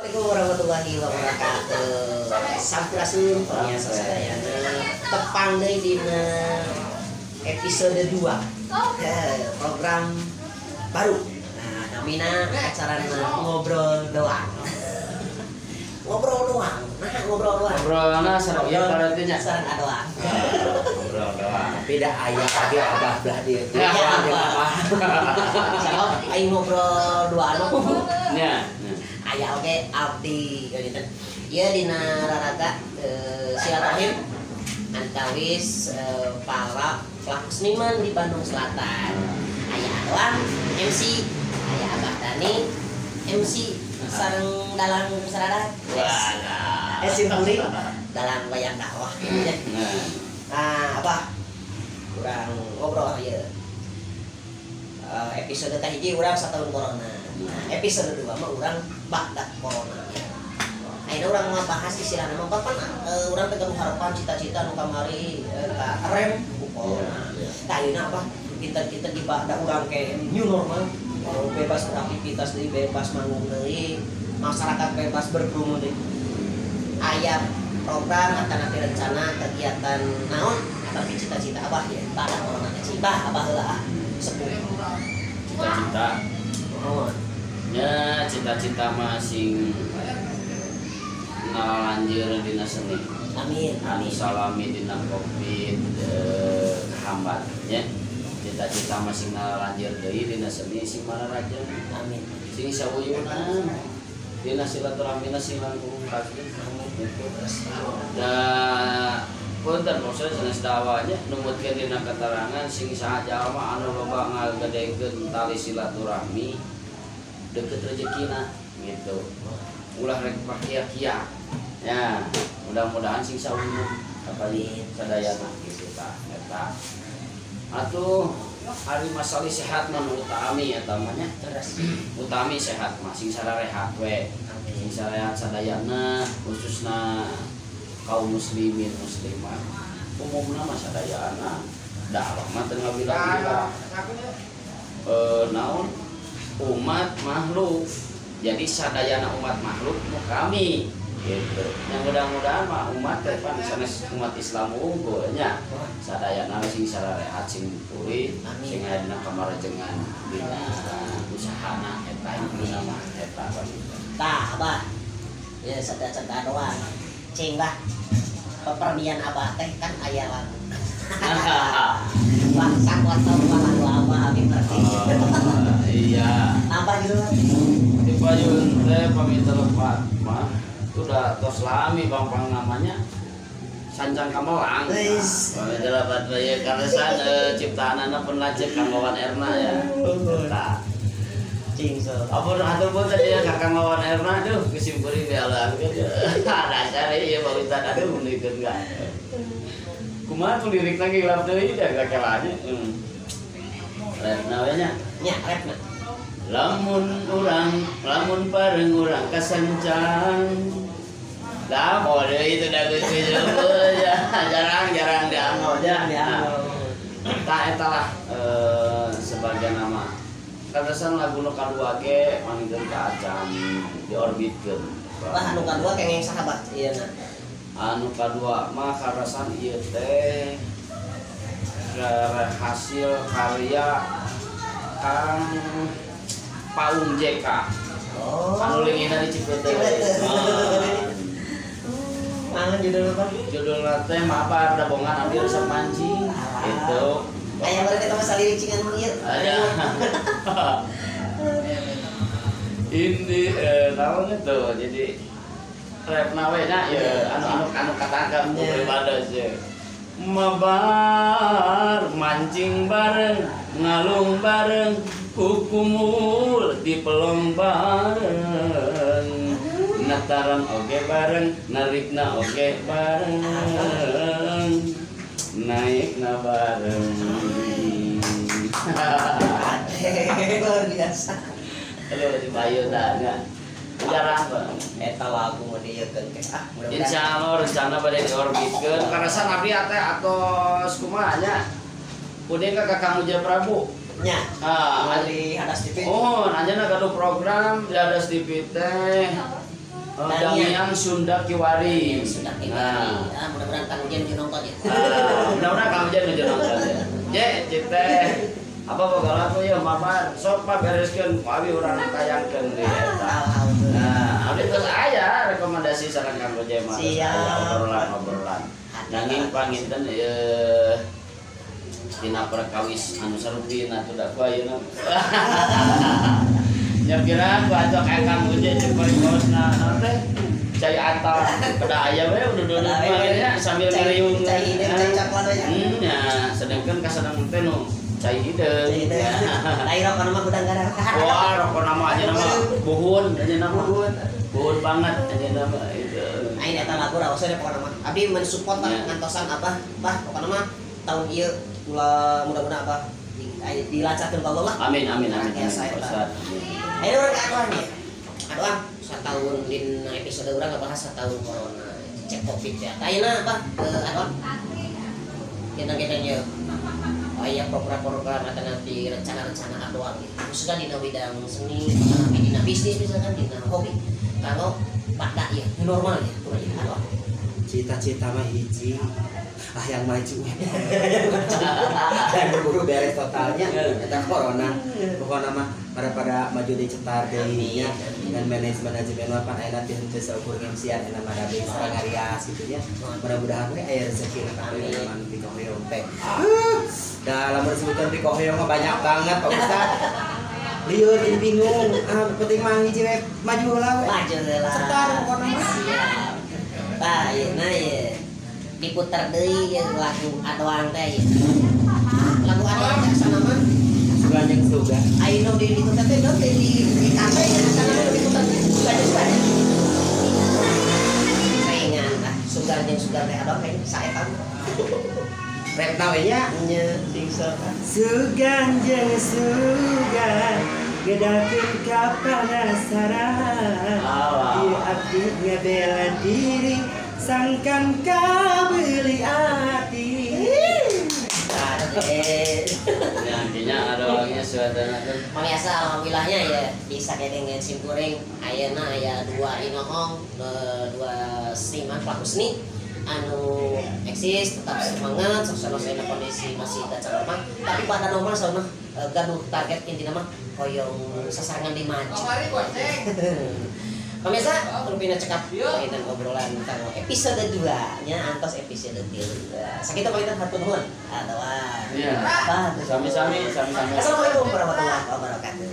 Assalamualaikum warahmatullahi wabarakatuh. Sampurasun pemirsa sadayana. Tepang deui dina episode 2. Program baru. Nah, namina acarana ngobrol doang. Ngobrol doang. Nah, ngobrol doang. Ngobrolna sareng ieu berarti nya. Sareng adoang. Ngobrol doang. Beda aya abi abah belah dieu. Ya, abah. Sabab aing ngobrol duaan mah Nya. Aya oge abdi gitu. Ieu dina raraga silaturahim antawis para pelaku seniman di Bandung Selatan. Aya Adoang MC, aya Abah Dani MC sareng dalang saradat. Simpuling dalang wayang dakwah gitu ya. Nah, Abah kurang ngobrol ieu. Episode kahiji urang satahun corona. Nah, episode 2 mah urang ba'da corona. Ayeuna urang ngabahas istilahna mah pan urang teh gaduh harapan cita-cita nu kamari ka rem ku corona. Tah ayeuna apa kinten-kinten di ba'da urang ke new normal, bebas beraktivitas deui, bebas manggung deui, masyarakat bebas berkerumun deui. Aya program atau nanti rencana kegiatan naon atau cita-cita abah ya ba'da corona teh cibah abah heula ah sepuh. Cita-cita. Oh. Ya, cita-cita mah sing ngalanjeur dina seni. Amin. Anu Amin. salami dina Covid kehambat nya. Cita-cita mah sing ngalanjeur deui dina seni sing mararajeng. Amin. Sing sawuyunan dina silaturahmina sing langkung kagem gitu. Da punten maksudnya sanes dawanya numutkeun dina keterangan sing saha jalma anu loba ngagedekeun tali silaturahmi deket rezekina gitu. Ulah rek pakia-kia. Ya, mudah-mudahan sing sawuyun kapali sadayana gitu tah eta. Atuh ari masalah sehat mah nu utami eta mah nya. Terus Utami sehat mah sing sararehat we. Sing sarehat sadayana khususna kaum muslimin muslimat. Umumna mah sadayana. Da abah mah teu ngabilang-bilang. Naon umat makhluk. Jadi sadayana umat makhluk nu kami gitu. Yang mudah-mudahan mah umat teh pan sanes umat Islam unggul nya. Sadayana sing sararehat sing pulih, sing aya dina kamarajengan dina usahana eta induna mah eta panginten. Tah abah. Ya sada-sada doang. Cing bah. Pepernian abah teh kan aya lagu. Wah, sakuat lagu abah abi ngerti. Iya. Nambah judulna. Di payun teh pamit lepat mah udah tos lami bang namanya Sancang Kamelang. Wis. Pamit lepat mah ya karena ciptaanana pun lacek Kang Wawan Erna ya. Tah. Cing so. Ampun atur pun tadi ya Kakang Wawan Erna aduh kesimpuling di alam dasar ieu Pak Ustad aduh meunikeun enggak. Kumaha tuh lirik lagi gelap deui da kakelanya. Repna we nya. Nya repna. Lamun urang, lamun bareng urang kasancang. Dah boleh itu dah geus ya. Jarang-jarang dianggo nya. Tah eta lah sebagai nama. Katasan lagu nu kadua ge mangikeun ka acan diorbitkeun. Wah, anu kadua kengeng sahabat ieu na. Anu kadua mah karasan ieu teh hasil karya Kang Paung JK. Oh. Anu leungitna di Cipeuteuy. Mangan judul apa? Judulna teh Mabar Dabongan Abdi Resep Mancing. Gitu. Aya berarti eta mah salirik cingan mun ieu. Ada. Ini naon itu jadi repna we nya ya anu anu katangkap ku pribadi sih. Mabar mancing bareng, ngalung bareng, kukumul di pelong bareng. Nataran oge bareng, narikna oge bareng. Naikna bareng. Luar biasa. Aduh, di bayu dah nya. Jarang bang. Eta lagu mah dieukeun teh ah mudah-mudahan. Insya Allah rencana pada diorbitkeun. Karasan abdi teh atos kumaha nya. Kudu ka Kakang Ujaya Prabu. Nya. Ah, di Hadas TV. Oh, anjeunna gaduh program di Hadas TV teh. Damian Sunda Kiwari. Sunda Kiwari. Nah, mudah-mudahan Kang Ujen nuju nonton ya. Mudah-mudahan Kang Ujen nuju nonton ya. Je, cite apa boga lagu ya mabar sok pak bereskeun abi urang tayangkeun di eta. Nah, abdi terus aya rekomendasi sareng Kang Ujen mah. Siap. Obrolan-obrolan. Nanging panginten ieu dina perkawis anu sarupina atuh da ku ayeuna. Nya kira ku ajak Kang Ujen jeung parikosna naon teh cai ata kada aya we udah nya sambil ngariung cai cai coklat we. Nya sedangkan kasadang teh nu cai hideung. Lain rokok nama gudang garam. Wah, rokok nama aja nama buhun aja nama. Buhun banget aja nama itu. Aing eta lagu raosna pokona mah. Abdi mensupport ngantosan Abah, Bah pokona mah tahun ieu ulah mudah-mudahan Abah dilancarkeun ku Allah lah. Amin amin amin. Ayo urang ka aduan ya. Aduan satahun dina episode urang ngabahas satahun corona, cek Covid ya. Ayeuna Abah aduan. Kita nya aya program-program atau nanti rencana-rencana aduan gitu. Khususnya dina bidang seni, dina bisnis misalkan dina hobi. Kalau pada ya normal ya, aduan. Cita-cita mah hiji, ah yang maju. Yang berburu beres totalnya eta corona. Pokokna mah pada maju dicetar deui nya dan manajemen mah pan ayeuna teh henteu saukur ngemsian eta mah da sareng ngarias kitu nya. Mudah-mudahan we aya rezeki na kabeh teman pikohoyong teh. Da lamun disebutkeun pikohoyong mah banyak banget Pak Ustad. Lieur jadi bingung. Ah penting mah hiji we maju heula we. Maju heula. Cetar pokona mah. Siap. Tah ayeuna ye diputer deui ye lagu adoang teh ye. Lagu adoang teh asana mah Sugan jeung sugan. Ayeuna di diputer teh naon teh di kafe ya asana mah diputer teh sugan jeung sugan. Saingan tah sugan jeung sugan teh adoang teh saeta. Repna we nya nya sing sok. Sugan jeung sugan gedakeun ka panasaran. Ieu abdi ngabela diri sangkan kabeli ati. Ya intinya ada orangnya suadana tuh. Pemirsa alhamdulillahnya ya bisa dengan simkuring ayeuna aya dua inohong dua seniman pelaku seni anu eksis tetap semangat sosial kondisi masih tak normal tapi pada normal sama gaduh target intina mah hoyong sasarangan di maju. Pemirsa, rupina cekap kita obrolan tentang episode 2 nya antos episode 3. Sakitu panginten hatur nuhun. Atuh. Iya. Sami-sami, sami-sami. Assalamualaikum warahmatullahi wabarakatuh.